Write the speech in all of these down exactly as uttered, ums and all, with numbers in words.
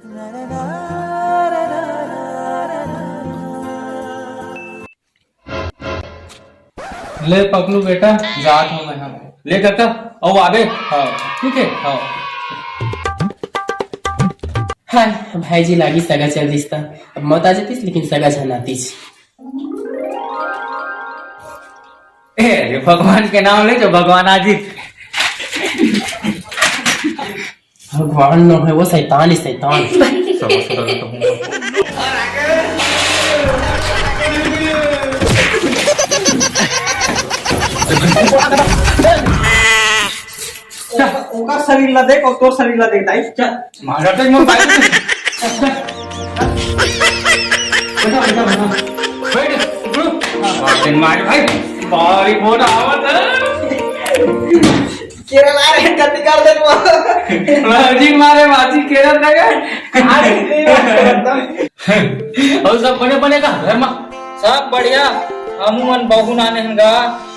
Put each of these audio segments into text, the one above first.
ले पकलू बेटा, जात हूँ मैं। हाँ। ले काका, अउ आबे। हाँ। ठीक है। हाँ। हाय, भाई जी लागी सगा चल दिस ता। अब मौत आ जातीस, लेकिन सगा झन आतीस। ए, अरे भगवान के नाम ले जो भगवान आ जी। भगवान नो है, वो शैतान है, शैतान। ओकर शरीर ला देख अउ तोर शरीर ला देख, दाई। चल, मारा तो मोर भाई। बैठा, बैठा, बैठा। बैठ, उठ। बाप रे, मार भाई। भारी मोटा आवत है। केरा ला रे, गलती कर दे तू। बाजी मारे, बाजी केरा लगा। अउ सब बने बने का घर मा? सब बढ़िया। हमू मन बहू लाने हन गा,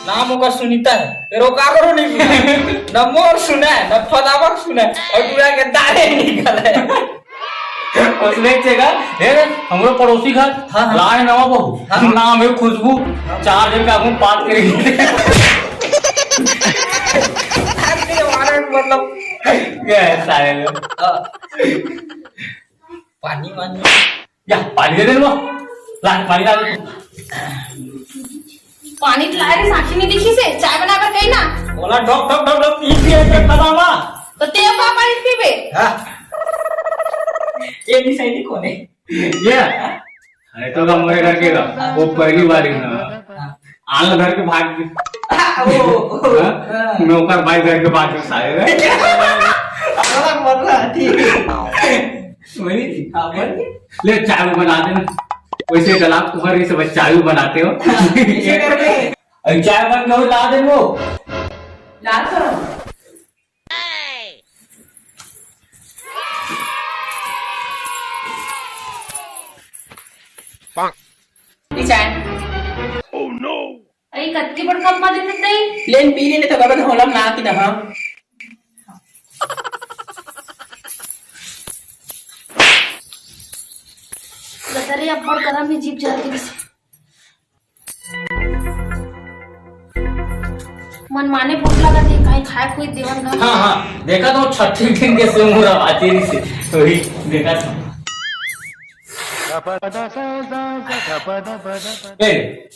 नाम ओकर सुनीता है, फेर ओ काकरो नहीं सुना। न मोर सुना है, न फलावर सुना है, अउ टूरा के दाढ़ी निकल है। उसने चेगा, हे रे, हमरो पड़ोसी घर, हाँ, हाँ। लाए नवा बहू, हाँ। नाम है खुशबू, हाँ। चार दिन का हम बात करेंगे। अरे, हमारे मतलब ये है सारे लोग। हाँ। पानी वानी। या, पानी दे दे लो। ला, पानी ला दे। पानी तो लाए रे, साखी नहीं दिखी से, चाय बना कर गई ना। बोला, ढक, ढक, ढक, ढक, पी, पी, पी, पी, पी, पी। तो तेरे पापा ही पीबे? हाँ। ये भी सही नहीं, कौन है? ये? अरे, तो हम मेरे घर के का, वो पहली बार ही ना। हाँ। आल घर के भाग गए। हाँ, वो, वो, हाँ? हाँ। मैं ओकर भाई घर के भाग गए, सारे रे। अलग मरना, ठीक है। वही, हाँ, बोल। ले, चाय बना देना। वैसे डला तुम्हारे से बस चाय भी बनाते हो। हाँ, इसे करके। अरे, चाय बन गई, ला दे वो। ला तो। ये चाय। अरे, कत्ती बड़ कप मा देते तई? लेन पी ले, ले तो गगन होलम ना कि ना, हाँ। बता रे, अब बड़ गरम है, जीभ जल के। मन माने भूख लगत हे, काई खाए खुई देवन गा। हाँ, हाँ, देखा तो छठी दिन के से मुरा बाती रही से, वही देखा था। ए,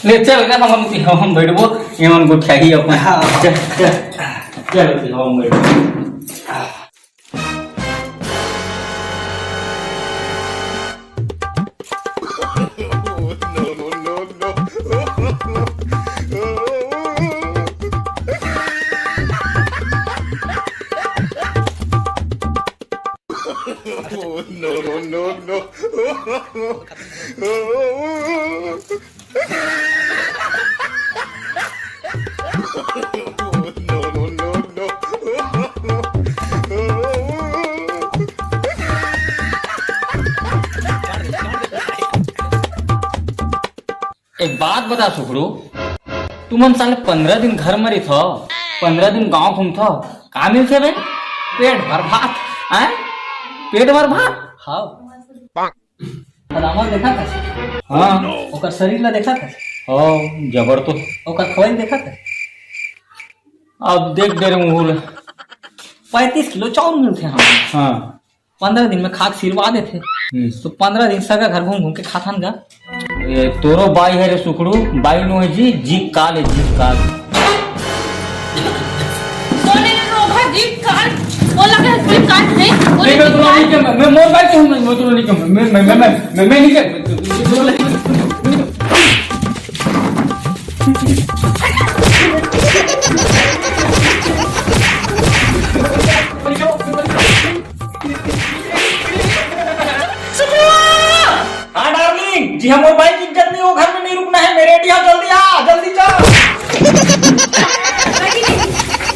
ले चल का हम, हम, हम बैठबो, ये मन को चाहिए अपन। हाँ। चल, चल, चल, हम बैठबो। एक बात बता सुखड़ू, तुमन साले पंद्रह दिन घर म रहिथव, पंद्रह दिन गांव घूमथव, का मिलथे बे? पेट भर भात, हैं? पेट भर भात? हाँ। पजामा देखा था? हाँ। ओकर शरीर ला देखा था? हाँ, जबर तो। ओकर खवाई देखा था? अब देख दे रहे हूँ। पैंतीस किलो चाउर मिलथे हमन। हाँ। पंद्रह दिन में खा के सिरवा देथे। हम्म। तो पंद्रह दिन सगा घर घूम घूम के खाथन गा। ए, तोरो बाई है रे सुखड़ू, बाई नो है जी, जी काल है, जी काल। बोले रे रोधा, जी काल, बोला के जी काल है, बोले नहीं, मैं जी तो काल। नहीं कहूँ, मैं, मैं मोर बाई कहूँ, मैं, मैं तो नहीं कहूँ, मैं, मैं, मैं, मैं, मैं, मैं नहीं कहूँ। सुखड़ू! हाँ जी हाँ, मोर बाई के इज्जत नहीं, वो घर में नहीं रुकना है, मैं रेडी हूँ।